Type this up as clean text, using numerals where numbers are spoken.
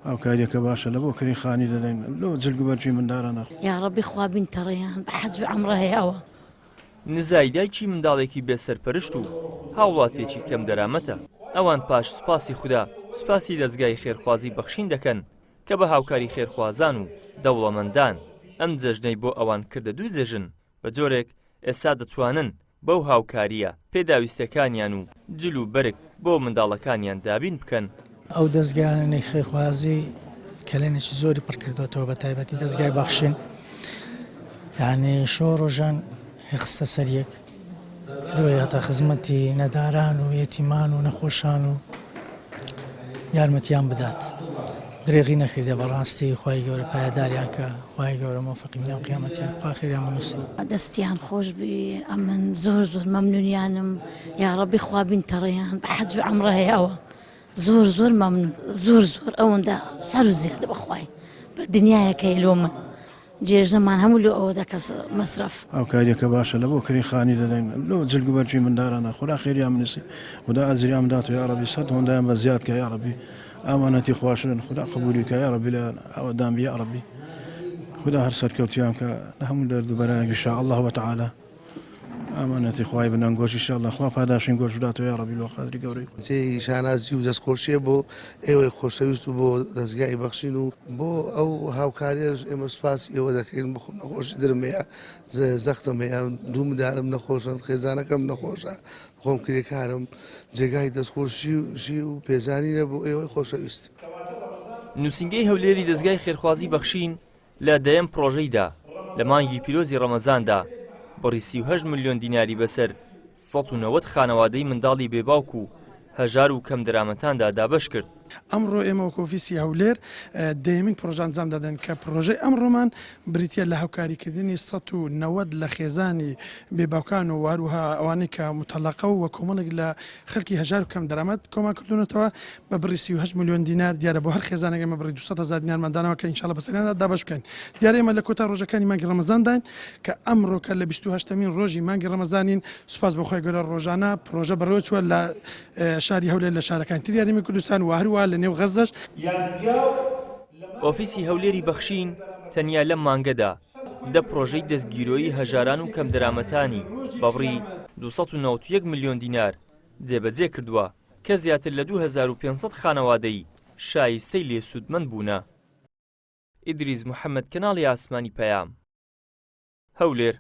هاوکاریەکە باشە لە بۆ کرێی خانی دەدەین لۆ جلگ و بەرگی مندارانە. یاڕەبی خوا بینتەڕیان بە حەج و عەمڕە هەیە ئەوە. نزای دایکی منداڵێکی بێ سەرپەرشت و هاوڵاتیەکی کەم دەرامەتە، ئەوان پاش سوپاسی خودا سوپاسی دەزگای خێرخوازی بەخشین دەکەن کە بە هاوکاری خێرخوازان و دەوڵەمەندان ئەم جەژنەی بۆ ئەوان کردە دوو جەژن بە جۆرێک ئێستا دەتوانن بەو هاوکارییە پێداویستیەکانیان و جل و بەرگ بۆ منداڵەکانیان دابین بکەن. ئەو دەزگایانەی خێرخوازی کەلێنێکی زۆری پڕ کردوێتەوە بە تایبەتی دەزگای بەخشین یعنی شۆ ڕۆژان خستە سەر یەک لۆیە هەتا خزمەتی نەداران و یەتیمان و نەخۆشان و یارمەتیان بدات درێغی نەکردە بەڕاستی خوای گەورە پایەداریان کە خوای گەورە مۆفقی بنیان قیامەتیان خوا خێریان بنووسی. دەستیان خۆشبی ئەمن زۆر زۆر مەمنونیانم یاڕەبی خوا بینتەڕیان بە حەج و عەمڕە هەیە ئەوە زۆر زۆر مەمنون زۆر زۆر ئەوەندە سەر و زیادە بەخوای بە دنیایەکەی لۆ من جێژنەمان هەموو لۆ ئەوە دەکە مەسرەف. هاوکاریەکە باشە لە بۆ کرێی خانی دەدەین لۆ جلگ و بەرگی مندارانە خودا خێریان بنوسی خودا ئەجریان بداتەوە یاڕەبی سەت هۆندەیان بە زیاد کە یاڕەبی ئامانەتی خواشن خودا قبولی کە یاڕەبی لە ئاوەدان بی یاڕەبی خودا هەر سەرکەوتیان کە لە هەموو دەرد و بەلایەک ان شاء الله وتعالی ئامانەتی خوای بنەن گۆش ان شاء الله خوا پاداشین گۆش بداتەوە یاڕەبی لۆ خاتری گەورەی. جێی شانازی و دەستخۆشیە بۆ ئێوەی خۆشەویست و بۆ دەزگای بەخشین و بۆ ئەو هاوکاریەش ئێمە سوپاسی ئێوە دەکەین بخۆم نەخۆشی درم هەیە زەختم هەیە دوو مندارم نەخۆشن خێزانەکەم نەخۆشە خۆم کرێکارم جێگای دەستخۆشی و پێزانینە بۆ ئێوەی خۆشەویست. نووسینگەی هەولێری دەزگای خێرخوازی بەخشین لە دەیەم پڕۆژەیدا لە مانگی پیرۆزی ڕەمەزاندا بڕی 38 ملیۆن دیناری بەسەر 190 خانەوادەی منداڵی بێ باوک و هەژار و کەمدەرامەتاندا دابەش کرد. ئەمڕۆ ئێمە وەک ئۆفیسی هەولێر دەیەمین پڕۆژە ئەنجام دەدەین کە پڕۆژەی ئەمڕۆمان بریتییە لە هاوکاریکردنی 190 لە خێزانی بێ باوکان و هەروەها ئەوانەی کە موتەلەقە و کۆمەڵێک لە خەلکی هەژار و کەم دەرامەت کۆمان کردوونەتەوە بە بڕی 38 ملیۆن دینار دیارە بۆ هەر خێزانێک ئێمە بڕی 200 هەزار دینارمان داناوە کە ئینشاڵڵا بەسەریاندا دابەش بکەین دیارە ئێمە لە کۆتا ڕۆژەکانی مانگی ڕەمەزانداین کە ئەمڕۆ کە لە 28 مین ڕۆژی مانگی ڕەمەزانین سوپاس بۆ خوای گەورە ڕۆژانە پڕۆژە بەڕێوە چووە لە شاری هەولێر لە شارەکانی تری هەرێمی کوردستان و هەروەها لە نێو غەززەش. ئۆفیسی هەولێری بەخشین تەنیا لەم مانگەدا دە پڕۆژەی دەستگیرۆیی هەژاران و کەمدەرامەتانی بە بڕی 291 ملیۆن دینار جێبەجێ کردووە کە زیاتر لە 2500 خانەوادەی شایستەی لێ سوودمەند بوونە. ئیدریس محەمەد کەناڵی ئاسمانی پەیام، هەولێر.